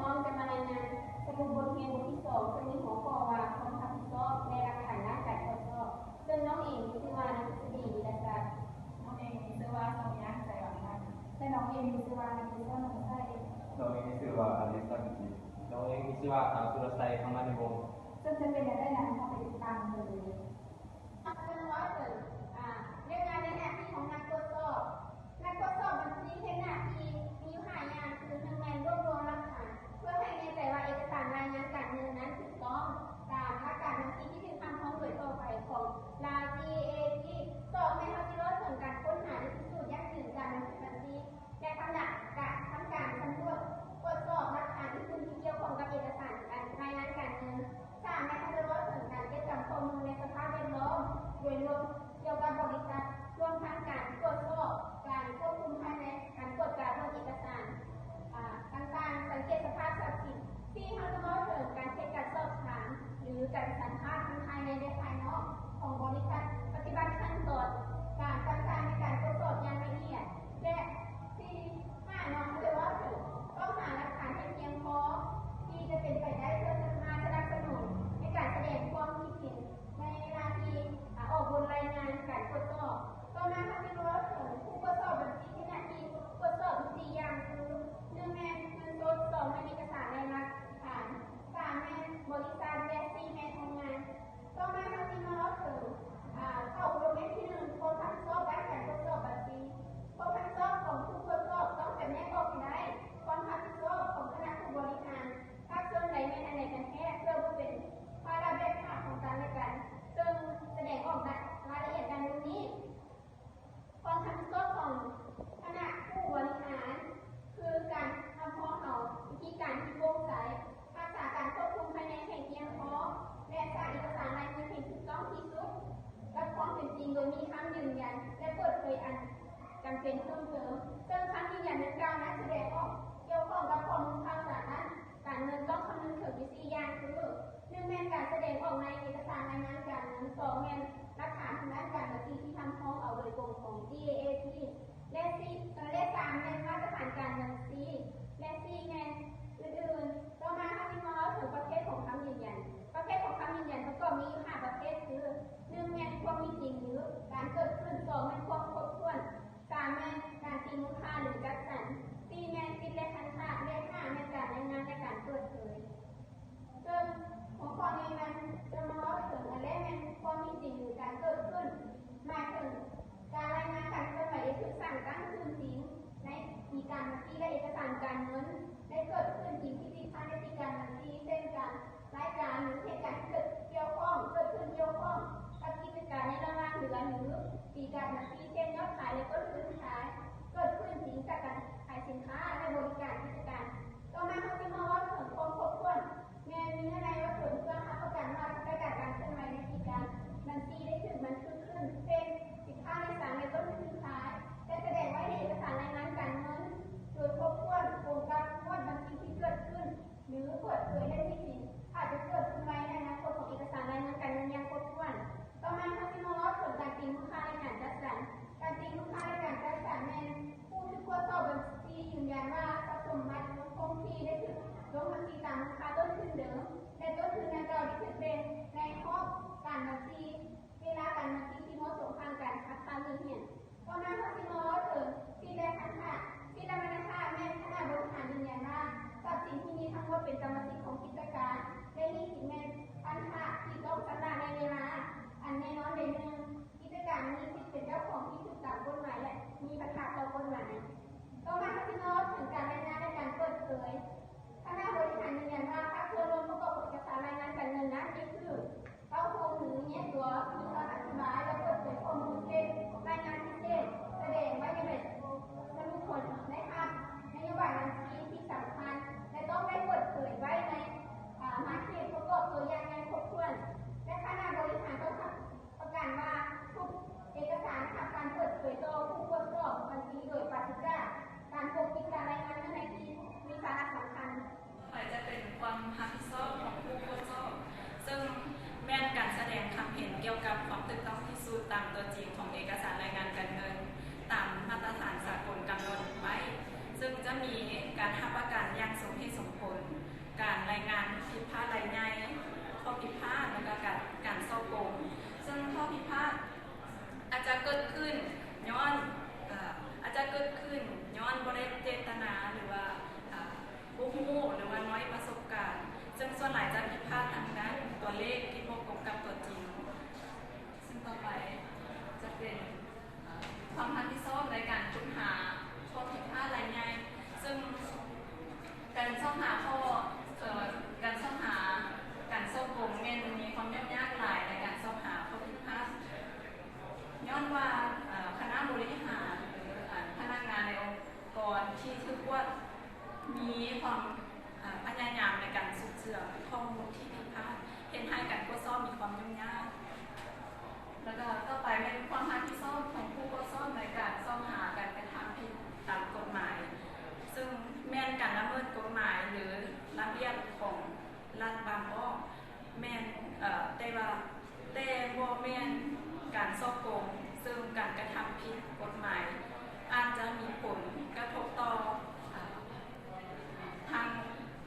ນ້ອງຈະມາລາຍງານສະຫຼຸບບົດຮຽນບົດທີສອງ ເຊິ່ງມີຫົວຂໍ້ວ່າ ຄວາມຮັບຜິດຊອບ ແລະ ຫຼັກຖານດ້ານການກວດສອບ. ເຊິ່ງນ້ອງເອງມີຊື່ວ່າ ນາງທິດສະດີ ວິລະສັດ. ນ້ອງເອງມີຊື່ວ່າ ສາວຍາ ໄຊວັນທັນ. ແລະ ນ້ອງເອງມີຊື່ວ່າ ນາງເກສອນ ໜອງໄຊ. ນ້ອງເອງມີຊື່ວ່າ ອາລິສາ ກິດຕິ. ນ້ອງເອງມີຊື່ວ່າ ອາ ສຸລະໄຊ ຄຳມະນິວົງ. ເຊິ່ງຈະເປັນແນວໃດນັ້ນ ເຮົາໄປຕິດຕາມກັນເລີຍ. ເພິ່ນເວົ້າເຖິງ ອາ ວຽກງານ ແລະ ໜ້າທີ່ຂອງນັກກວດສອບ. ນັກກວດສອບບັນຊີເຮັດໜ້າທີ່ມີຢູ່ຫ້າຢ່າງ ຄື ໜຶ່ງ ແມ່ນລວບລວມຫຼັກຖານ ເພື່ອໃຫ້ແນ່ໃຈວ່າເອກະສານລາຍງານການເງິນນັ້ນຖືກຕ້ອງຕາມຫຼັກການບັນຊີທີ່ຖືກຮັບຮອງໂດຍທົ່ວໄປຂອງລາວ ຈີເອທີ. ສອງ ແມ່ນເຮົາຊິເວົ້າເຖິງການຄົ້ນຫາ ແລະ ພິສູດຢັ້ງຢືນການບັນທຶກບັນຊີ ແລະ ທຳການ ທຳການສຳຫຼວດກວດສອບຫຼັກຖານອື່ນໆທີ່ກ່ຽວຂ້ອງກັບເອກະສານການລາຍງານການເງິນ. ສາມ ແມ່ນເຮົາຈະເວົ້າເຖິງການເກັບກຳຂໍ້ມູນ ແລະ ສະພາບແວດລ້ອມໂດຍລວມກ່ຽວກັບບໍລິສັດ, ລວມທັງການກວດສອບ, ການຄວບຄຸມພາຍໃນ, ການກວດກາເບິ່ງເອກະສານ ອາ ຕ່າງໆ, ສັງເກດສະພາບຊັບສິນ. ສີ່ ເຮົາຈະເວົ້າເຖິງການເຮັດການສອບຖາມ ຫຼື ການສຳພາດທັງພາຍໃນ ແລະ ພາຍນອກຂອງບໍລິສັດ, ປະຕິບັດຂັ້ນຕອນການຕ່າງໆໃນການກວດສອບຢ່າງລະອຽດ ແລະ ສີ່ ຫ້າ ເນາະ ເຮົາຈະເວົ້າເຖິງຕ້ອງຫາຫຼັກຖານໃຫ້ພຽງພໍທີ່ຈະເປັນໄປໄດ້ເພື່ອມາສະໜັບສະໜູນໃນການສະແດງຄວາມຄິດເຫັນໃນເວລາທີ່ ອາ ອອກບົດລາຍງານການກວດສອບ. ຕໍ່ມາເຮົາຈະເວົ້າເຖິງຜູ້ກວດສອບບັນຊີເຮັດໜ້າທີ່ກວດສອບຢູ່ສີ່ຢ່າງ ຄື ໜຶ່ງ ແມ່ນເງິນສົດ, ສອງ ແມ່ນເອກະສານ ແລະ ຫຼັກຖານ, ສາມ ແມ່ນບໍລິສັດ ແລະ ສີ່ ແມ່ນໂຮງງານ. ຕໍ່ມາເຮົາຊິມາເວົ້າເຖິງ ອາ ເຂົ້າບົດລົງເລກທີໜຶ່ງ ຄວາມຮັບຜິດຊອບດ້ານການກວດສອບບັນຊີ. ຄວາມຮັບຜິດຊອບຂອງຜູ້ກວດສອບຕ້ອງຈຳແນກອອກໃຫ້ໄດ້ ຄວາມຮັບຜິດຊອບຂອງຄະນະຜູ້ບໍລິຫານ, ພາກສ່ວນໃດແມ່ນອັນໃດກັນແທ້ ເພື່ອບໍ່ເປັນພາລະແບກຫາບຂອງກັນແລະກັນ, ເຊິ່ງສະແດງອອກລາຍລະອຽດດັ່ງດັ່ງນີ້. ຄວາມຮັບຜິດຊອບຂອງຄະນະຜູ້ບໍລິຫານ ຄືການຮັບຮອງເອົາວິທີການທີ່ໂປ່ງໃສ, ຮັກສາການຄວບຄຸມພາຍໃນໃຫ້ພຽງພໍ ແລະ ສ້າງເອກະສານລາຍງານໃຫ້ຖືກຕ້ອງທີ່ສຸດກັບຄວາມເປັນຈິງ ໂດຍມີຄຳຢືນຢັນ ແລະ ເປີດເຜີຍອັນຈຳເປັນເພີ່ມເຕີມ. ເຊິ່ງຄຳຢືນຢັນດັ່ງກ່າວນັ້ນສະແດງອອກກ່ຽວຂ້ອງກັບຂໍ້ມູນຂ່າວສານດ້ານການເງິນ ຕ້ອງຄຳນຶງເຖິງຢູ່ສີ່ຢ່າງ ຄື ໜຶ່ງ ແມ່ນການສະແດງອອກໃນເອກະສານລາຍງານການເງິນ, ສອງ ແມ່ນຫຼັກຖານທາງດ້ານການບັນຊີທີ່ຮັບຮອງເອົາໂດຍກົງຂອງ ຈີເອທີ ແລະ ສີ່ ແລະ ສາມ ແມ່ນມາດຕະຖານການບັນຊີ ແລະ ສີ່ ແມ່ນອື່ນໆ. ຕໍ່ມາເຮົາຊິມາເວົ້າເຖິງປະເພດຂອງຄຳຢືນຢັນ. ປະເພດຂອງຄຳຢືນຢັນປະກອບມີຢູ່ຫ້າປະເພດ ຄື ໜຶ່ງ ແມ່ນຄວາມມີຈິງ ຫຼື ການເກີດຂຶ້ນ, ສອງ ແມ່ນຄວາມຄົບຖ້ວນ, ສາມ ແມ່ນການຕີມູນຄ່າ ຫຼື ຈັດສັນ, ສີ່ ແມ່ນສິດ ແລະ ພັນທະ, ແລະ ຫ້າ ແມ່ນການລາຍງານ ແລະ ການເປີດເຜີຍ. ເຊິ່ງຫົວຂໍ້ນີ້ມັນຈະມາເວົ້າເຖິງ ອັນແລກແມ່ນຄວາມມີຈິງ ຫຼື ການເກີດຂຶ້ນ ໝາຍເຖິງການລາຍງານການເຄື່ອນໄຫວທີ່ຖືກສ້າງຕັ້ງຂຶ້ນຈິງໃນປີການບັນຊີ ແລະ ເອກະສານການເງິນ ໄດ້ເກີດຂຶ້ນຈິງທີ່ຕິດຄ້າງໃນປີການບັນຊີ ເຊັ່ນ ການ ລາຍການ ຫຼື ເຫດການທີ່ເກີດກ່ຽວຂ້ອງ ເກີດຂຶ້ນກ່ຽວຂ້ອງກັບກິດຈະການໃນລະຫວ່າງເດືອນ ຫຼື ປີການບັນຊີ ເຊັ່ນ ຍອດຂາຍ ແລະ ຕົ້ນທຶນຂາຍ ເກີດຂຶ້ນຈິງຈາກການຂາຍສິນຄ້າ ແລະ ບໍລິການກິດຈະການ. ຕໍ່ມາເຮົາຊິມາເວົ້າເຖິງຄວາມຄົບຖ້ວນ ແມ່ນມີເນື້ອໃນວ່າເຖິງເພື່ອຮັບປະກັນວ່າກິດຈະການການເຄື່ອນໄຫວໃນປີການບັນຊີໄດ້ຖືກບັນທຶກຂຶ້ນ ເຊັ່ນ ສິນຄ້າໃນສັງ ແລະ ຕົ້ນທຶນຂາຍ ແລະ ສະແດງໄວ້ໃນເອກະສານລາຍງານການເງິນ ໂດຍຄົບຖ້ວນ ກົງກັບງວດບັນຊີທີ່ເກີດຂຶ້ນ ຫຼື ເປີດເຜີຍ ແລະ ໜີ້ສິນອາດຈະເກີດຂຶ້ນໄວ້ໃນອະນາຄົດຂອງເອກະສານລາຍງານການເງິນຢ່າງຄົບຖ້ວນ. ຕໍ່ມາເຮົາຊິມາເວົ້າເຖິງການຕີມູນຄ່າ ແລະ ການຈັດສັນ. ການຕີມູນຄ່າ ແລະ ການຈັດສັນແມ່ນຜູ້ຖືກກວດສອບບັນຊີຢືນຢັນວ່າຊັບສົມບັດຄົງທີ່ໄດ້ຖືກລົງບັນຊີຕາມມູນຄ່າຕົ້ນທຶນເດີມ ແລະ ຕົ້ນທຶນດັ່ງກ່າວໄດ້ຖືກແບ່ງໃນຮອບການບັນຊີ ເວລາການບັນຊີທີ່ເໝາະສົມຜ່ານການຮັບຄ່າເງິນຮຽນ. ຕໍ່ມາເຮົາຊິມາເວົ້າເຖິງສິດ ແລະ ພັນທະ. ສິດ ແລະ ພັນທະແມ່ນຄະນະບໍລິຫານຢືນຢັນວ່າຊັບສິນທີ່ມີທັງໝົດເປັນກຳມະສິດຂອງກິດຈະການ ແລະ ໜີ້ສິນແມ່ນພັນທະທີ່ຕ້ອງຊຳລະໃນເວລາອັນແນ່ນອນໃດໜຶ່ງ. ກິດຈະການມີສິດເປັນເຈົ້າຂອງທີ່ຖືກຕາມກົດໝາຍ ແລະ ມີພັນທະຕໍ່ກົດໝາຍ. ຕໍ່ມາເຮົາຊິມາເວົ້າເຖິງການລາຍງານ ແລະ ການເປີດເຜີຍ. ຄະນະບໍລິຫານຢືນຢັນວ່າພາກສ່ວນລວມປະກອບຂອງເອກະສານລາຍງານການເງິນນັ້ນກໍຄື ເຕົ້າໂຮງ ຫຼື ແຍກຕົວ ມີຕອນອະທິບາຍ ແລະ ເປີດເຜີຍຂໍ້ມູນ ເຊັ່ນ ລາຍງານພິເສດ ສະແດງໄວ້ໃນໃບສະຫຼຸບຜົນໄດ້ຮັບ, ນະໂຍບາຍບັນຊີທີ່ສຳຄັນ ແລະ ຕ້ອງໄດ້ເປີດເຜີຍໄວ້ໃນ ອາ ມາເຂດປະກອບຕົວຢ່າງຢ່າງຄົບຖ້ວນ ແລະ ຄະນະບໍລິຫານຕ້ອງຮັບ ປະກັນວ່າທຸກເອກະສານໄດ້ຮັບການເປີດເຜີຍຕໍ່ຜູ້ກວດສອບບັນຊີໂດຍປາສະຈາກການປົກປິດການລາຍງານເນື້ອໃນທີ່ມີສາລະສຳຄັນ. ຕໍ່ໄປຈະເປັນຄວາມຮັບຜິດຊອບຂອງຜູ້ກວດສອບ, ເຊິ່ງແມ່ນການສະແດງຄຳເຫັນກ່ຽວກັບຄວາມຖືກຕ້ອງທີ່ສຸດຕາມຕົວຈິງຂອງເອກະສານລາຍງານການເງິນ ຕາມມາດຕະຖານສາກົນກຳນົດໄວ້, ເຊິ່ງຈະມີການຮັບປະກັນຢ່າງສົມເຫດສົມຜົນ ການລາຍງານຜິດພາດລາຍໃຫຍ່, ຂໍ້ຜິດພາດ ແລະ ກໍການ ການສໍ້ໂກງ. ເຊິ່ງຂໍ້ຜິດພາດອາດຈະເກີດຂຶ້ນຍ້ອນ ເອີ່ ອາດຈະເກີດຂຶ້ນຍ້ອນບໍ່ໄດ້ເຈດຕະນາ ຫຼືວ່າ ເອີ່ ບໍ່ຮູ້ ຫຼືວ່ານ້ອຍປະສົບການ, ເຊິ່ງສ່ວນຫຼາຍຈະຜິດພາດທາງດ້ານຕົວເລກທີ່ບໍ່ກົງກັບຕົວຈິງ. ເຊິ່ງຕໍ່ໄປຈະເປັນ ເອີ່ ຄວາມຮັບຜິດຊອບໃນການຄົ້ນຫາຂໍ້ຜິດພາດລາຍໃຫຍ່, ເຊິ່ງການຊອກຫາຂໍ້ ເອີ່ ການຊອກຫາການສໍ້ໂກງແມ່ນມີຄວາມຫຍຸ້ງຍາກຫຼາຍໃນການຊອກຫາຂໍ້ຜິດພາດ, ຍ້ອນວ່າ ເອີ່ ຄະນະບໍລິຫານ ຫຼື ພະນັກງານໃນອົງກອນທີ່ຖືກກວດ ມີຄວາມ ເອີ່ ພະຍາຍາມໃນການສືບເຊື່ອມຂໍ້ມູນທີ່ຜິດພາດ, ເຮັດໃຫ້ການກວດສອບມີຄວາມຫຍຸ້ງຍາກ. ແລ້ວກໍຕໍ່ໄປແມ່ນຄວາມຮັບຜິດຊອບຂອງຜູ້ກວດສອບໃນການຊອກຫາການກະທຳຜິດຕາມກົດໝາຍ, ເຊິ່ງແມ່ນການລະເມີດກົດໝາຍ ຫຼື ລະບຽບຂອງລັດບາງອອກ, ແມ່ນ ເອີ່ ແຕ່ວ່າ ແຕ່ບໍ່ແມ່ນການສໍ້ໂກງ, ເຊິ່ງການກະທຳຜິດກົດໝາຍອາດຈະມີຜົນກະທົບຕໍ່ ເອີ່ ທາງ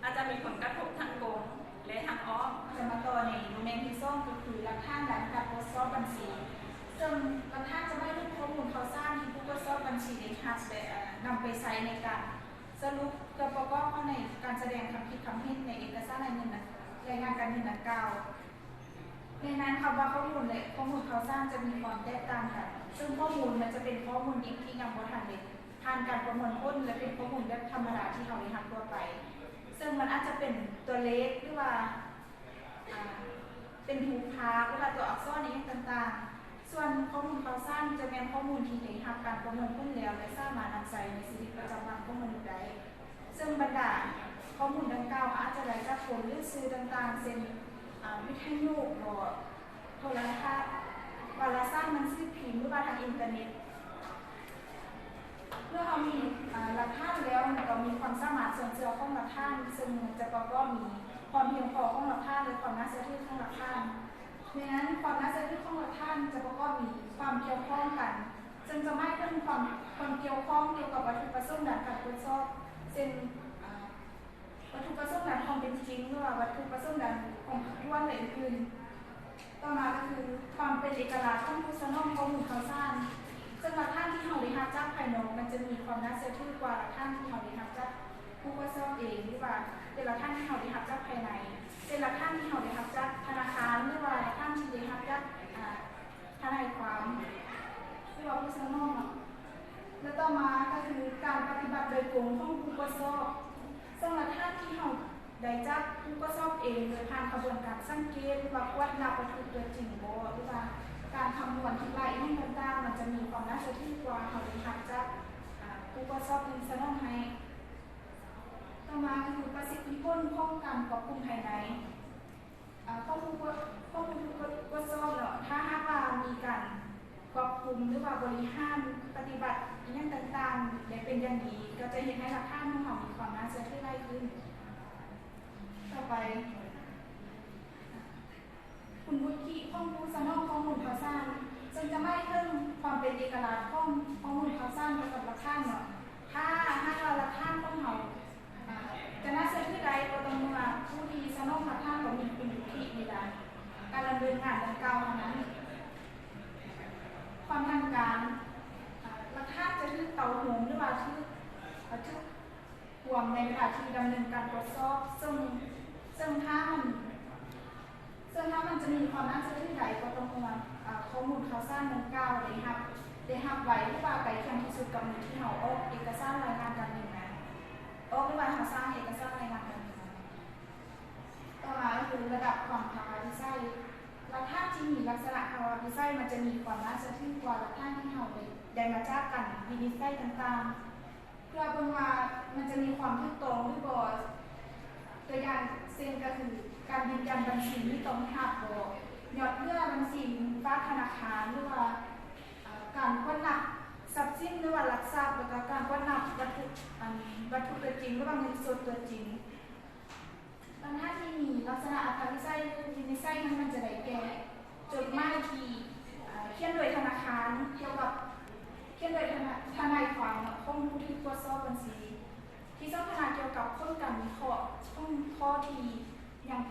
ອາດຈະມີຜົນກະທົບທາງກົງ ແລະ ທາງອ້ອມ. ຈະມາຕໍ່ໃນໂມເມັນທີສອງ ກໍຄືຫຼັກຖານດ້ານການກວດສອບບັນຊີ, ເຊິ່ງຫຼັກຖານຈະໝາຍເຖິງຂໍ້ມູນຂ່າວສານທີ່ຜູ້ກວດສອບບັນຊີໄດ້ຮັບ ແລະ ເອີ່ ນຳໄປໃຊ້ໃນການສະຫຼຸບ ເພື່ອປະກອບເຂົ້າໃນການສະແດງຄຳຄິດຄຳເຫັນໃນເອກະສານລາຍເງິນ ລາຍງານການເງິນດັ່ງກ່າວ. ໃນນັ້ນຄຳວ່າຂໍ້ມູນ ແລະ ຂໍ້ມູນຂ່າວສານຈະມີຄວາມແຕກຕ່າງກັນ, ເຊິ່ງຂໍ້ມູນມັນຈະເປັນຂໍ້ມູນດິບທີ່ຍັງບໍ່ທັນໄດ້ຜ່ານການປະມວນຜົນ ແລະ ເປັນຂໍ້ມູນແບບທຳມະດາທີ່ເຮົາໄດ້ຮັບທົ່ວໄປ, ເຊິ່ງມັນອາດຈະເປັນຕົວເລກ ຫຼືວ່າ ອາ ເປັນຮູບພາບ ຫຼືວ່າຕົວອັກສອນອີ່ຫຍັງຕ່າງໆ. ສ່ວນຂໍ້ມູນຂ່າວສານຈະແມ່ນຂໍ້ມູນທີ່ໄດ້ຮັບການປະມວນຜົນແລ້ວ ແລະ ສາມາດນຳໃຊ້ໃນຊີວິດປະຈຳວັນຂອງມະນຸດໄດ້. ເຊິ່ງບັນດາຂໍ້ມູນດັ່ງກ່າວອາດຈະໄດ້ຈາກຜົນ ຫຼື ສື່ຕ່າງໆ ເຊັ່ນ ອາ ວິທະຍຸ ບໍ ໂທລະທັດ, ວາລະສານໜັງສືພິມ ຫຼືວ່າທາງອິນເຕີເນັດ. ເມື່ອເຮົາມີ ອາ ຫຼັກຖານແລ້ວ ມັນກໍມີຄວາມສາມາດເຊື່ອງເຊື່ອຂອງຫຼັກຖານ, ເຊິ່ງຈະປະກອບມີຄວາມພຽງພໍຂອງຫຼັກຖານ ແລະ ຄວາມໜ້າເຊື່ອຖືຂອງຫຼັກຖານ. ໃນນັ້ນ ຄວາມໜ້າເຊື່ອຖືຂອງຫຼັກຖານຈະປະກອບມີຄວາມກ່ຽວຂ້ອງກັນ, ເຊິ່ງຈະໝາຍເຖິງຄວາມ ຄວາມກ່ຽວຂ້ອງກ່ຽວກັບວັດຖຸປະສົງດ້ານການກວດສອບ, ເຊັ່ນ ອາ ວັດຖຸປະສົງດ້ານຄວາມເປັນຈິງ ຫຼືວ່າວັດຖຸປະສົງດ້ານຄວາມຂັບດ່ວນ ແລະ ອື່ນໆ. ຕໍ່ມາກໍຄືຄວາມເປັນເອກະລາດຂອງຜູ້ສະໜອງຂໍ້ມູນຂ່າວສານ, ເຊິ່ງຫຼັກຖານທີ່ເຮົາໄດ້ຮັບຈາກພາຍນອກ ມັນຈະມີຄວາມໜ້າເຊື່ອຖືກວ່າຫຼັກຖານທີ່ເຮົາໄດ້ຮັບຈາກຜູ້ກວດສອບເອງ ຫຼືວ່າເປັນຫຼັກຖານທີ່ເຮົາໄດ້ຮັບຈາກພາຍໃນ, ເປັນຫຼັກຖານທີ່ເຮົາໄດ້ຮັບຈາກທະນາຄານ ຫຼືວ່າຫຼັກຖານທີ່ໄດ້ຮັບຈາກ ອາ ທະນາຍຄວາມ ຫຼືວ່າຜູ້ສະໜອງເນາະ. ແລະ ຕໍ່ມາກໍຄືການປະຕິບັດໂດຍກົງຂອງຜູ້ກວດສອບ, ເຊິ່ງຫຼັກຖານທີ່ເຮົາໄດ້ຈາກຜູ້ກວດສອບເອງ ໂດຍຜ່ານຂະບວນການສັງເກດ ຫຼືວ່າກວດນັບວັດຖຸຕົວຈິງບໍ ຫຼືວ່າການຄຳນວນຄິດໄລ່ອີ່ຫຍັງຕ່າງໆ ມັນຈະມີຄວາມໜ້າເຊື່ອຖືກວ່າເຮົາໄດ້ຮັບຈາກ ອາ ຜູ້ກວດສອບອື່ນສະໜອງໃຫ້. ຕໍ່ມາກໍຄືປະສິດທິຜົນຂອງການຄວບຄຸມພາຍໃນ ອາ ຂອງຜູ້ກວດ ຂອງຜູ້ຖືກກວດສອບເນາະ, ຖ້າຫາກວ່າມີການຄວບຄຸມ ຫຼືວ່າບໍລິຫານປະຕິບັດອີ່ຫຍັງຕ່າງໆໄດ້ເປັນຢ່າງດີ ກໍຈະເຮັດໃຫ້ຫຼັກຖານຂອງເຮົາມີຄວາມໜ້າເຊື່ອຖືຫຼາຍຂຶ້ນ. ຕໍ່ໄປ ຄຸນວຸດທິຂອງຜູ້ສະໜອງຂໍ້ມູນຂ່າວສານ, ເຊິ່ງຈະໝາຍເຖິງຄວາມເປັນເອກະລາດຂອງຂໍ້ມູນຂ່າວສານກ່ຽວກັບຫຼັກຖານເນາະ. ຖ້າຫາກວ່າຫຼັກຖານຂອງເຮົາ ອາ ຈະໜ້າເຊື່ອຖືໄດ້ ກໍຕໍ່ເມື່ອຜູ້ທີ່ສະໜອງຫຼັກຖານຕ້ອງມີຄຸນວຸດທິໃນດ້ານການດຳເນີນງານດັ່ງກ່າວເທົ່ານັ້ນ. ຄວາມທັນການ, ອາ ຫຼັກຖານຈະຖືກເຕົ້າໂຮມ ຫຼືວ່າຖືກ ອາ ຖືກຮວມໃນເວລາທີ່ດຳເນີນການກວດສອບ, ເຊິ່ງ ເຊິ່ງຖ້າມັນ ເຊິ່ງຖ້າມັນຈະມີຄວາມໜ້າເຊື່ອຖືໄດ້ ກໍຕໍ່ເມື່ອ ອາ ຂໍ້ມູນຂ່າວສານດັ່ງກ່າວໄດ້ຮັບ ໄດ້ຮັບໄວ ຫຼືວ່າໃກ້ຄຽງທີ່ສຸດກັບມື້ທີ່ເຮົາອອກເອກະສານລາຍງານການເງິນນັ້ນ ອອກ ຫຼືວ່າເຮົາສ້າງເອກະສານລາຍງານການເງິນນັ້ນ. ຕໍ່ມາກໍຄືລະດັບຄວາມພາວະວິໄສ. ຫຼັກຖານທີ່ມີລັກສະນະພາວະວິໄສ ມັນຈະມີຄວາມໜ້າເຊື່ອຖືກວ່າຫຼັກຖານທີ່ເຮົາໄດ້ ໄດ້ມາຈາກການວິນິດໄສຕ່າງໆ ເພື່ອເບິ່ງວ່າມັນຈະມີຄວາມຖືກຕ້ອງຫຼືບໍ່. ຕົວຢ່າງເຊັ່ນກໍຄື ການຢືນຢັນບັນຊີມີຕ້ອງຮັບບໍ່, ຍອດເຫຼືອບັນຊີຝາກທະນາຄານ ຫຼືວ່າ ເອີ່ ການກວດນັບຊັບສິນ ຫຼືວ່າຫຼັກຊັບ ແລ້ວກໍການກວດນັບວັດຖຸ ອັນ ວັດຖຸຕົວຈິງ ຫຼືວ່າເງິນສົດຕົວຈິງ. ບັນຫາທີ່ມີລັກສະນະອາຄາວິໄສ ຫຼື ວິນິດໄສນັ້ນ ມັນຈະໄດ້ແກ່ ຈົດໝາຍທີ່ ເອີ່ ຂຽນໂດຍທະນາຄານ ກ່ຽວກັບ ຂຽນໂດຍທະນາ ທະນາຍຄວາມຂອງຜູ້ຖືກກວດສອບບັນຊີ ທີ່ສຳພັນກ່ຽວກັບ ການວິເຄາະຫົວຂໍ້ທີ່ຍັງ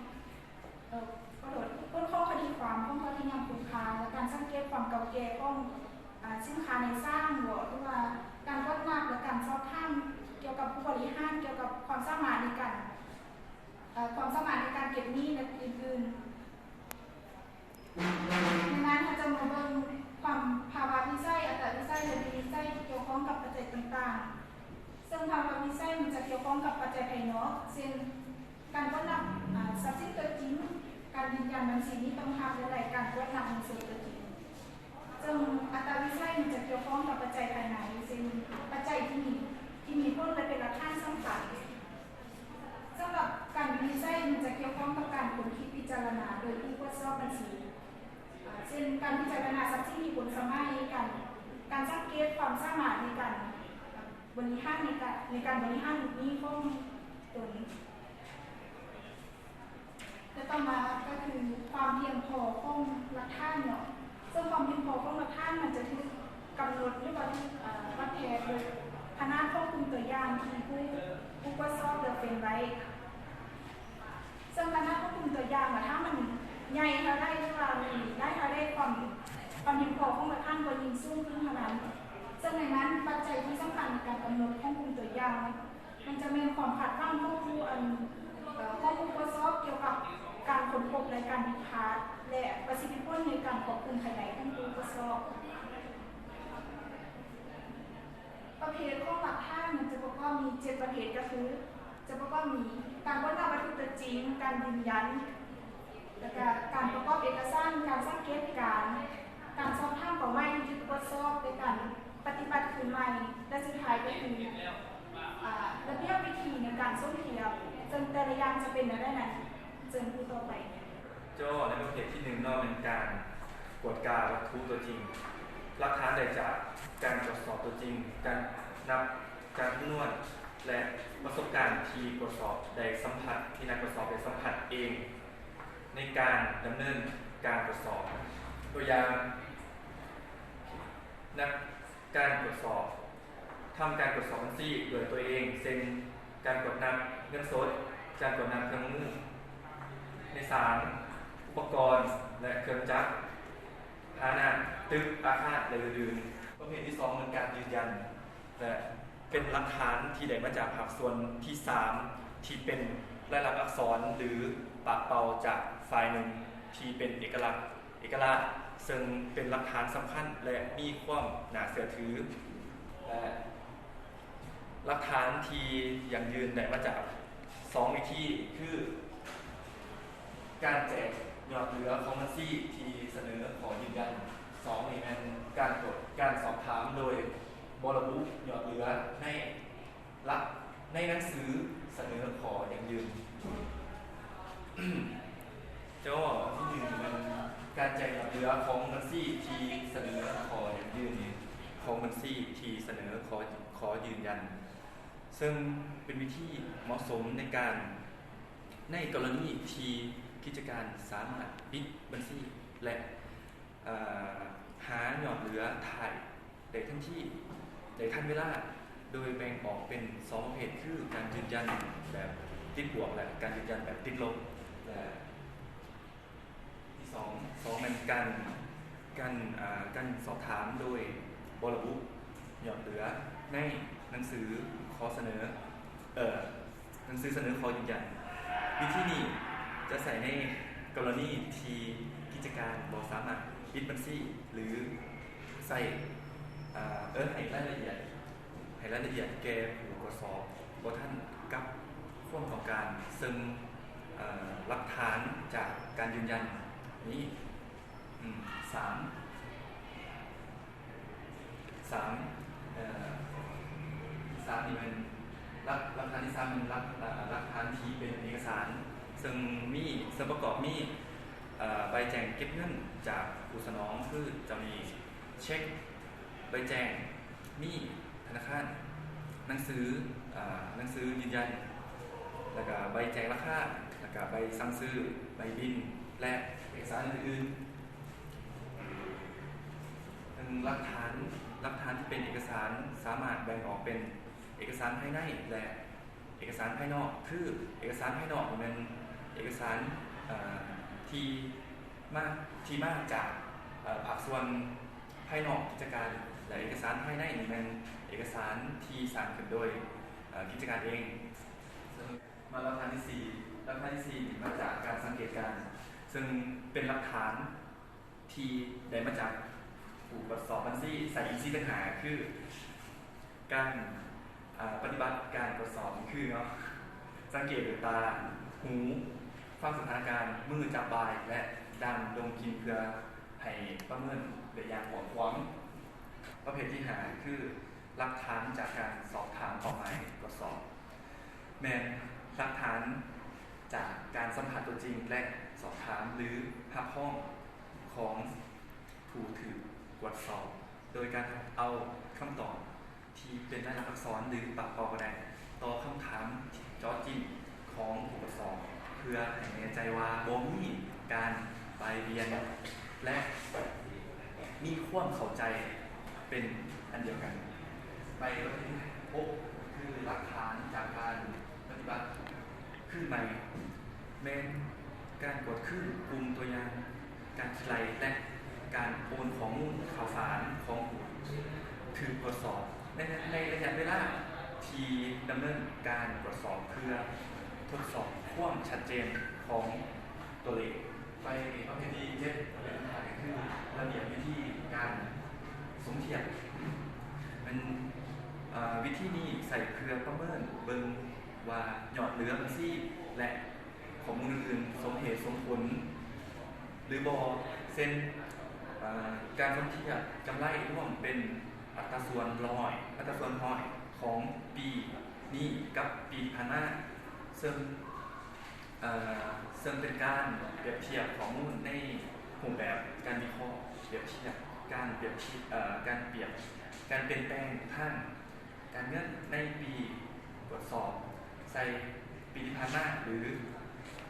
ເອີ ຂໍໂທດ ຄົ້ນຄວ້າຄະດີຄວາມ, ຫົວຂໍ້ທີ່ຍັງຄົງຄາ ແລະ ການສັງເກດຄວາມເກົ່າແກ່ຂອງ ອາ ສິນຄ້າໃນຫ້າງບໍ ຫຼືວ່າການກວດນັບ ແລະ ການສອບຖາມກ່ຽວກັບຜູ້ບໍລິຫານ ກ່ຽວກັບຄວາມສາມາດໃນການ ເອີ ຄວາມສາມາດໃນການເກັບໜີ້ ແລະ ອື່ນໆ. ໃນນັ້ນເຮົາຈະມາເບິ່ງຄວາມ ພາວະວິໄສ, ອັດຕະວິໄສ ແລະ ວິນິດໄສທີ່ກ່ຽວຂ້ອງກັບປັດໄຈຕ່າງໆ. ເຊິ່ງພາວະວິໄສມັນຈະກ່ຽວຂ້ອງກັບປັດໄຈພາຍນອກ ເຊັ່ນ ການກວດນັບ ອາ ຊັບສິນຕົວຈິງ, ການຢືນຢັນບັນຊີມີຕ້ອງຮັບ ແລະ ລາຍການກວດນັບເງິນສົດຕົວຈິງ. ເຊິ່ງອັດຕະວິໄສມັນຈະກ່ຽວຂ້ອງກັບປັດໄຈພາຍໃນ ເຊັ່ນ ປັດໄຈທີ່ມີ ທີ່ມີຜົນ ແລະ ເປັນຫຼັກຖານສຳຄັນ. ສຳລັບການວິນິດໄສ ມັນຈະກ່ຽວຂ້ອງກັບການຄົ້ນຄິດພິຈາລະນາໂດຍຜູ້ກວດສອບບັນຊີ ເຊັ່ນ ການພິຈາລະນາຊັບສິນທີ່ພົ້ນສະໄໝ, ການ ການສັງເກດຄວາມສາມາດໃນການບໍລິຫານ ໃນການ ໃນການບໍລິຫານລູກໜີ້ຂອງຕົນ. ແລະ ຕໍ່ມາກໍຄືຄວາມພຽງພໍຂອງຫຼັກຖານເນາະ, ເຊິ່ງຄວາມພຽງພໍຂອງຫຼັກຖານມັນຈະຖືກກຳນົດ ຫຼືວ່າຖືກ ເອີ ວັດແທກໂດຍຂະໜາດຂອງກຸ່ມຕົວຢ່າງທີ່ຜູ້ ຜູ້ກວດສອບເລືອກເວັ້ນໄວ້. ເຊິ່ງຂະໜາດຂອງກຸ່ມຕົວຢ່າງ ວ່າຖ້າມັນໃຫຍ່ເທົ່າໃດ ຫຼືວ່າມີຫຼາຍເທົ່າໃດ ຄວາມ ຄວາມພຽງພໍຂອງຫຼັກຖານກໍຍິ່ງສູງຂຶ້ນເທົ່ານັ້ນ. ເຊິ່ງໃນນັ້ນ ປັດໄຈທີ່ສຳຄັນໃນການກຳນົດຂອງກຸ່ມຕົວຢ່າງ ມັນຈະແມ່ນຄວາມຄາດຫວັງຂອງຜູ້ ອັນ ເອີ ຂອງຜູ້ກວດສອບກ່ຽວກັບການຄົ້ນພົບ ແລະ ການຜິດພາດ ແລະ ປະສິດທິຜົນໃນການຄວບຄຸມພາຍໃນຂອງຜູ້ກວດສອບ. ປະເພດຂອງຫຼັກຖານມັນຈະປະກອບມີເຈັດປະເພດ ກໍຄື ຈະປະກອບມີການກວດນັບວັດຖຸຕົວຈິງ, ການຢືນຢັນ ແລ້ວກະການປະກອບເອກະສານ, ການສັງເກດການ, ການສອບຖາມເປົ້າໝາຍທີ່ຖືກກວດສອບ ແລະ ການປະຕິບັດຄືນໃໝ່ ແລະ ສຸດທ້າຍກໍຄື ອາ ລະບຽບວິທີໃນການສົມທຽບ, ເຊິ່ງແຕ່ລະຢ່າງຈະເປັນແນວໃດນັ້ນ ເຊີນຜູ້ຕໍ່ໄປ. ເຈົ້າ ໃນປະເພດທີໜຶ່ງເນາະ ແມ່ນການກວດກາວັດຖຸຕົວຈິງ. ຫຼັກຖານໄດ້ຈາກການກວດສອບຕົວຈິງ, ການນັບຈຳນວນ ແລະ ປະສົບການທີ່ກວດສອບໄດ້ສຳຜັດ, ທີ່ນັກກວດສອບໄດ້ສຳຜັດເອງ ໃນການດຳເນີນການກວດສອບ. ຕົວຢ່າງ, ນັກການກວດສອບທຳການກວດສອບບັນຊີດ້ວຍຕົວເອງ, ເຊັ່ນ ການກວດນັບເງິນສົດ, ການກວດນັບເຄື່ອງມື. ໃນສາມ ອຸປະກອນ ແລະ ເຄື່ອງຈັກ, ພາຫະນະ, ຕຶກ, ອາຄານ ແລະ ອື່ນໆ. ປະເພດທີສອງ ແມ່ນການຢືນຢັນ ແລະ ເປັນຫຼັກຖານທີ່ໄດ້ມາຈາກພາກສ່ວນທີສາມ ທີ່ເປັນລາຍລັກອັກສອນ ຫຼື ປາກເປົ່າຈາກຝ່າຍໜຶ່ງທີ່ເປັນເອກະລັກ ເອກະລາດ, ເຊິ່ງເປັນຫຼັກຖານສຳຄັນ ແລະ ມີຄວາມໜ້າເຊື່ອຖື ແລະ ຫຼັກຖານທີ່ຢັ້ງຢືນໄດ້ມາຈາກສອງວິທີ ຄື ການແຈ້ງຍອດເຫຼືອຂອງບັນຊີທີ່ສະເໜີຂໍຢືນຢັນ. ສອງນີ້ແມ່ນການກວດ ການສອບຖາມໂດຍບໍ່ລະບຸຍອດເຫຼືອໃນຫຼັກ ໃນໜັງສືສະເໜີຂໍຢັ້ງຢືນ. ເຈົ້າ ທີໜຶ່ງແມ່ນການແຈ້ງຍອດເຫຼືອຂອງບັນຊີທີ່ສະເໜີຂໍຢັ້ງຢືນນີ້ ຂອງບັນຊີທີ່ສະເໜີຂໍ ຂໍຢືນຢັນ. ເຊິ່ງເປັນວິທີເໝາະສົມໃນການ ໃນກໍລະນີທີ່ກິດຈະການສາມາດປິດບັນຊີ ແລະ ເອີ ຫາຍອດເຫຼືອທ້າຍໄດ້ທັນທີ ໄດ້ທັນເວລາ ໂດຍແບ່ງອອກເປັນສອງປະເພດ ຄື ການຢືນຢັນແບບຕິດບວກ ແລະ ການຢືນຢັນແບບຕິດລົບ ແລະ ທີສອງ ສອງແມ່ນການ ການ ອາ ການສອບຖາມໂດຍບໍ່ລະບຸຍອດເຫຼືອໃນໜັງສືຂໍສະເໜີ ເອີ ໜັງສືສະເໜີຂໍຢືນຢັນ. ວິທີນີ້ຈະໃຊ້ໃນກໍລະນີທີ່ກິດຈະການບໍ່ສາມາດປິດບັນຊີ ຫຼື ໃຊ້ ອາ ເອີ້ນໃຫ້ລາຍລະອຽດ ໃຫ້ລາຍລະອຽດແກ່ຜູ້ກວດສອບບໍ່ທັນກັບຄວາມຕ້ອງການ, ເຊິ່ງ ເອີ ຫຼັກຖານຈາກການຢືນຢັນນີ້ ອາ ສາມ ສາມ ເອີ ສາມນີ້ແມ່ນຫຼັກ ຫຼັກຖານທີສາມແມ່ນຫຼັກ ເອີ ຫຼັກຖານທີ່ເປັນເອກະສານ ເຊິ່ງມີ ເຊິ່ງປະກອບມີ ເອີ ໃບແຈ້ງເກັບເງິນຈາກຜູ້ສະໜອງ ຄືເຈົ້າໜີ້, ເຊັກ, ໃບແຈ້ງໜີ້ທະນາຄານ, ໜັງສື ອາ ໜັງສືຢືນຢັນ, ແລ້ວກະໃບແຈ້ງລາຄາ, ແລ້ວກະໃບສັ່ງຊື້, ໃບບິນ ແລະ ເອກະສານອື່ນໆ. ເຊິ່ງຫຼັກຖານ ຫຼັກຖານທີ່ເປັນເອກະສານສາມາດແບ່ງອອກເປັນເອກະສານພາຍໃນ ແລະ ເອ ເອກະສານພາຍນອກ ຄືເອກະສານພາຍນອກນີ້ແມ່ນເອກະສານ ເອີ ທີ່ມາ ທີ່ມາຈາກ ເອີ ພາກສ່ວນພາຍນອກກິດຈະການ ແລະ ເອກະສານພາຍໃນນີ້ແມ່ນເອກະສານທີ່ສ້າງຂຶ້ນໂດຍ ເອີ ກິດຈະການເອງ. ມາຫຼັກຖານທີສີ່ ຫຼັກຖານທີສີ່ນີ້ມາຈາກການສັງເກດການ ເຊິ່ງເປັນຫຼັກຖານ ທີ່ໄດ້ມາຈາກຜູ້ກວດສອບບັນຊີ ໃສ່ອີກສີ່ບັນຫາ ຄື ການ ອາ ປະຕິບັດການກວດສອບນີ້ຄືເນາະ ສັງເກດດ້ວຍຕາ, ຫູ, ຟັງສະຖານະການ, ມືຈັບບ່າຍ ແລະ ດັງດົມກິ່ນ ເພື່ອໃຫ້ປະເມີນໄດ້ຢ່າງກວ້າງຂວາງ. ປະເພດທີຫ້າ ຄື ຫຼັກຖານຈາກການສອບຖາມເປົ້າໝາຍກວດສອບ ແມ່ນຫຼັກຖານຈາກການສຳຜັດຕົວຈິງ ແລະ ສອບຖາມ ຫຼື ຮັບຮອງຂອງຜູ້ຖືກກວດສອບ ໂດຍການເອົາຄຳຕອບທີ່ເປັນລາຍລັກອັກສອນ ຫຼື ປາກເປົ່າກໍໄດ້ ຕໍ່ຄຳຖາມເຈາະຈິງຂອງຜູ້ກວດສອບ ເພື່ອໃຫ້ແນ່ໃຈວ່າບໍ່ມີການປາຍປ່ຽນ ແລະ ມີຄວາມເຂົ້າໃຈເປັນອັນດຽວກັນ. ໄປປະເພດທີຫົກ ຄືຫຼັກຖານຈາກການປະຕິບັດຄືນໃໝ່ ແມ່ນການກວດຄືນກຸ່ມຕົວຢ່າງ, ການຄິດໄລ່ ແລະ ການໂອນຂໍ້ມູນຂ່າວສານຂອງຜູ້ຖືກກວດສອບ ໃນ ໃນໄລຍະເວລາທີ່ດຳເນີນການກວດສອບ ເພື່ອທົດສອບຄວາມຊັດເຈນຂອງຕົວເລກ. ໄປປະເພດທີເຈັດ ປະເພດສຸດທ້າຍ ຄືລະບຽບວິທີການສົມທຽບ ແມ່ນ ເອີ ວິທີນີ້ໃຊ້ເພື່ອປະເມີນເບິ່ງວ່າຍອດເຫຼືອບັນຊີ ແລະ ຂໍ້ມູນອື່ນໆ ສົມເຫດສົມຜົນ ຫຼື ບໍ່ ເຊັ່ນ ເອີ ການສົມທຽບກຳໄລລວມເປັນອັດຕາສ່ວນຮ້ອຍ ອັດຕາສ່ວນຮ້ອຍຂອງປີນີ້ກັບປີທີ່ຜ່ານມາ ເຊິ່ງ ເອີ ເຊິ່ງເປັນການປຽບທຽບຂໍ້ມູນໃນຮູບແບບການວິເຄາະ ປຽບທຽບ ການປຽບທຽບ ເອີ ການປຽບ ການປ່ຽນແປງທາງ ການເງິນໃນປີກວດສອບໃສ່ປີທີ່ຜ່ານມາ ຫຼື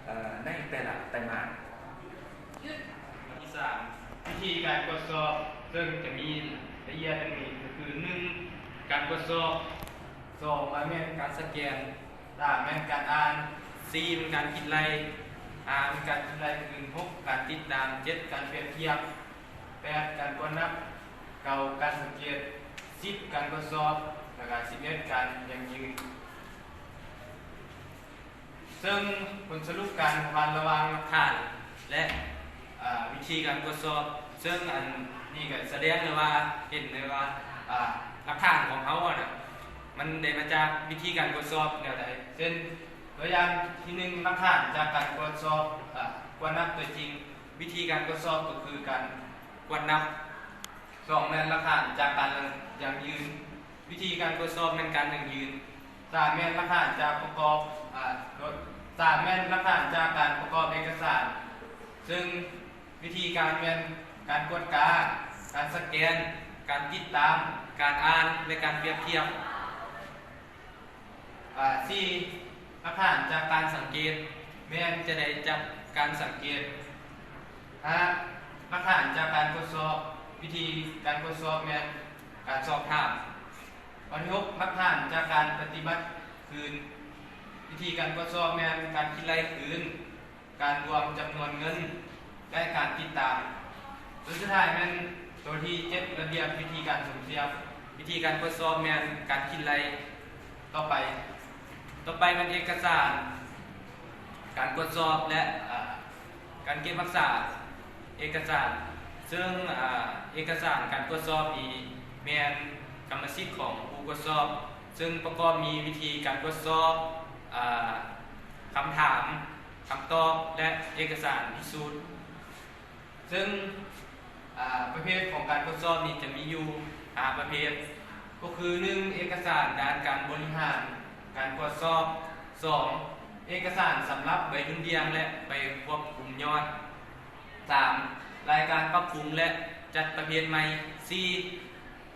ເອີ ໃນແຕ່ລະໄຕມາດ. ທີສາມ ວິທີການກວດສອບ ເຊິ່ງຈະມີລະອຽດດັ່ງນີ້ ກໍຄື ໜຶ່ງ ການກວດສອບ, ສອງ ລະແມ່ນການສະແກນ, ສາມ ແມ່ນການອ່ານ, ສີ່ ແມ່ນການຄິດໄລ່, ຫ້າ ແມ່ນການຄິດໄລ່ຄືນ, ຫົກ ການຕິດຕາມ, ເຈັດ ການປຽບທຽບ, ແປດ ການກວດນັບ, ເກົ້າ ການສັງເກດ, ສິບ ການກວດສອບ ແລະ ກະ ສິບເອັດ ການຢັ້ງຢືນ. ເຊິ່ງຜົນສະຫຼຸບການພົວພັນລະຫວ່າງຫຼັກຖານ ແລະ ເອີ ວິທີການກວດສອບ ເຊິ່ງອັນນີ້ກະສະແດງໄດ້ວ່າ ເຫັນໄດ້ວ່າ ເອີ ຫຼັກຖານຂອງເຮົາຫັ້ນນະ ມັນໄດ້ມາຈາກວິທີການກວດສອບແນວໃດ ເຊັ່ນ ຕົວຢ່າງທີໜຶ່ງ ຫຼັກຖານຈາກການກວດສອບ ເອີ ກວດນັບຕົວຈິງ. ວິທີການກວດສອບກໍຄືການກວດນັບ. ສອງ ແມ່ນຫຼັກຖານຈາກການຢັ້ງຢືນ. ວິທີການກວດສອບແມ່ນການຢັ້ງຢືນ. ສາມ ແມ່ນຫຼັກຖານຈາກປະກອບ ອາ ໂທດ ສາມ ແມ່ນຫຼັກຖານຈາກການປະກອບເອກະສານ ເຊິ່ງວິທີການແມ່ນການກວດກາ, ການສະແກນ, ການຕິດຕາມ, ການອ່ານ ແລະ ການປຽບທຽບ. ອາ ສີ່ ຫຼັກຖານຈາກການສັງເກດ ແມ່ນຈະໄດ້ຈາກການສັງເກດ. ຫ້າ ຫຼັກຖານຈາກການກວດສອບ ວິທີການກວດສອບແມ່ນການສອບຖາມ. ຂໍ້ທີຫົກ ຫຼັກຖານຈາກການປະຕິບັດຄືນ ວິທີການກວດສອບແມ່ນການຄິດໄລ່ຄືນ. ການລວມຈຳນວນເງິນ ແລະ ການຕິດຕາມ. ໂຕສຸດທ້າຍແມ່ນໂຕທີເຈັດ ລະບຽບວິທີການສົມທຽບ. ວິທີການກວດສອບແມ່ນການຄິດໄລ່. ຕໍ່ໄປ ຕໍ່ໄປແມ່ນເອກະສານການກວດສອບ ແລະ ເອີ ການເກັບຮັກສາເອກະສານ. ເຊິ່ງ ເອີ ເອກະສານການກວດສອບນີ້ແມ່ນກຳມະສິດຂອງຜູ້ກວດສອບ ເຊິ່ງປະກອບມີວິທີການກວດສອບ, ເອີ ຄຳຖາມ, ຄຳຕອບ ແລະ ເອກະສານພິສູດ. ເຊິ່ງ ອາ ປະເພດຂອງການກວດສອບນີ້ຈະມີຢູ່ຫ້າປະເພດ ກໍຄື ໜຶ່ງ ເອກະສານດ້ານການບໍລິຫານການກວດສອບ, ສອງ ເອກະສານສຳລັບໃບດຸ່ນດ່ຽງ ແລະ ໃບຄວບຄຸມຍອດ, ສາມ ລາຍການປັບປຸງ ແລະ ຈັດປະເພດໃໝ່, ສີ່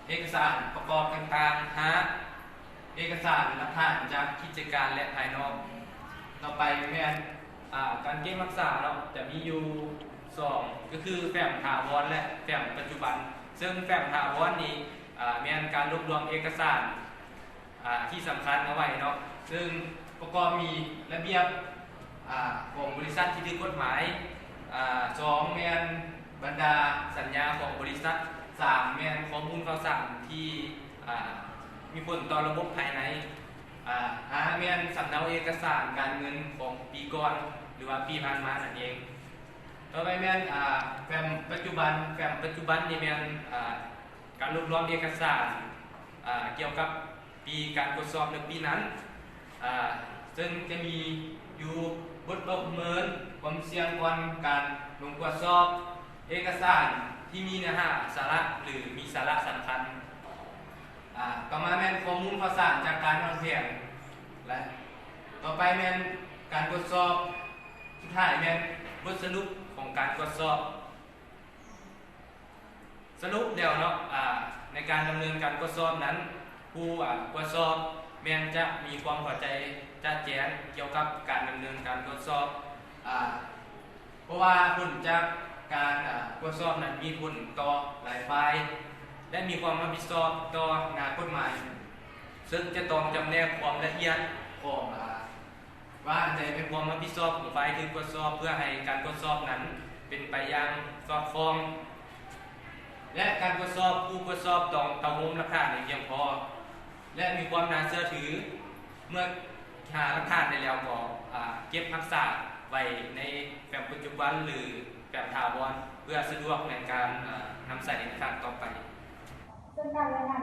ເອກະສານປະກອບຕ່າງໆ, ຫ້າ ເອກະສານຫຼັກຖານຈາກກິດຈະການ ແລະ ພາຍນອກ. ຕໍ່ໄປແມ່ນ ອາ ການເກັບຮັກສາເນາະ ຈະມີຢູ່ສອງ ກໍຄືແຟ້ມຖາວອນ ແລະ ແຟ້ມປັດຈຸບັນ. ເຊິ່ງແຟ້ມຖາວອນນີ້ ອາ ແມ່ນການລວບລວມເອກະສານ ອ່າ ທີ່ສຳຄັນເອົາໄວ້ເນາະ ເຊິ່ງປະກອບມີລະບຽບ ອ່າ ຂອງບໍລິສັດທີ່ຖືກກົດໝາຍ, ອ່າ ສອງ ແມ່ນບັນດາສັນຍາຂອງບໍລິສັດ, ສາມ ແມ່ນຂໍ້ມູນຂ່າວສານທີ່ ອ່າ ມີຜົນຕໍ່ລະບົບພາຍໃນ, ອ່າ ຫ້າ ແມ່ນສຳເນົາເອກະສານການເງິນຂອງປີກ່ອນ ຫຼືວ່າປີຜ່ານມານັ້ນເອງ. ຕໍ່ໄປແມ່ນ ອ່າ ແຟ້ມປັດຈຸບັນ, ແຟ້ມປັດຈຸບັນນີ້ແມ່ນ ອ່າ ການລວບລວມເອກະສານ ອ່າ ກ່ຽວກັບປີການກວດສອບໃນປີນັ້ນ, ອ່າ ເຊິ່ງຈະມີຢູ່ບົດປະເມີນຄວາມສ່ຽງກ່ອນການລົງກວດສອບ, ເອກະສານທີ່ມີເນື້ອຫາສາລະ ຫຼື ມີສາລະສຳຄັນ, ອ່າ ຕໍ່ມາແມ່ນຂໍ້ມູນຂ່າວສານຈາກການວາງແຜນ ແລະ ຕໍ່ໄປແມ່ນການກວດສອບ, ສຸດທ້າຍແມ່ນບົດສະຫຼຸບຂອງການກວດສອບ. ສະຫຼຸບແລ້ວເນາະ ອ່າ ໃນການດຳເນີນການກວດສອບນັ້ນ ຜູ້ ອ່າ ກວດສອບແມ່ນຈະມີຄວາມເຂົ້າໃຈຈະແຈ້ງກ່ຽວກັບການດຳເນີນການກວດສອບ, ອ່າ ເພາະວ່າຜົນຈາກການ ອ່າ ກວດສອບນັ້ນມີຜົນຕໍ່ຫຼາຍຝ່າຍ ແລະ ມີຄວາມຮັບຜິດຊອບຕໍ່ໜ້າກົດໝາຍ, ເຊິ່ງຈະຕ້ອງຈຳແນກຄວາມລະອຽດຂອງ ອ່າ ວ່າອັນໃດແມ່ນຄວາມຮັບຜິດຊອບຂອງຝ່າຍຖືກກວດສອບ ເພື່ອໃຫ້ການກວດສອບນັ້ນເປັນໄປຢ່າງສອດຄ່ອງ ແລະ ການກວດສອບ, ຜູ້ກວດສອບຕ້ອງເຕົ້າໂຮມຫຼັກຖານໃຫ້ພຽງພໍ ແລະ ມີຄວາມໜ້າເຊື່ອຖື. ເມື່ອຫາຫຼັກຖານໄດ້ແລ້ວກໍ ອ່າ ເກັບຮັກສາໄວ້ໃນແຟ້ມປັດຈຸບັນ ຫຼື ແຟ້ມຖາວອນ ເພື່ອສະດວກໃນການ ອ່າ ນຳໃຊ້ໃນຄັ້ງຕໍ່ໄປ. ເຊິ່ງການລາຍງານ